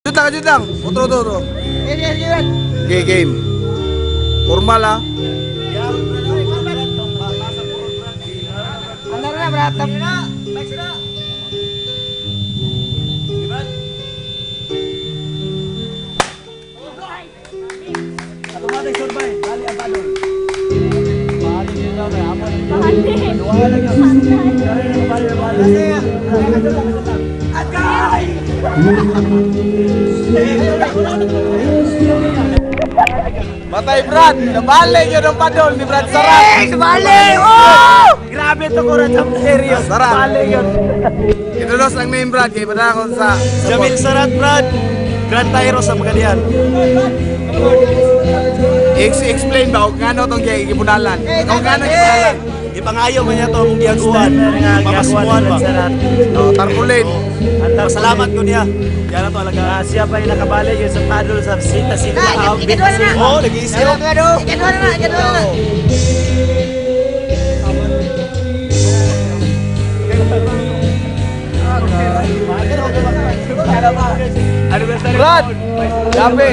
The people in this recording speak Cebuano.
Jud lang, jud lang. Otro, otro, otro. Okay, game. Formal ah. Andar na, brad. Matay Brad, nabalik yun ang padol ni Brad Sarat. Bale! Oh! Grabe to ko sa serious. Sarat. Bale yun. Introduce lang name Brad, kay padala ko sa Jamil Sarat, Brad. Grand Tyro sa Pagadian. Explain ba kung ngano tong gibunalan? Kung ngano gibunalan? Ipangayo man niya to among giaguan. Pamasmuan ba? Oh, tarpaulin. Pasalamat ko niya. Yan na to alaga. Siya pa yung nakabali yun sa paddle sa sita-sita. Na, ikadwa na na. Oh, nag-iisip. Ikadwa na na, ikadwa na na. Brad, grabe.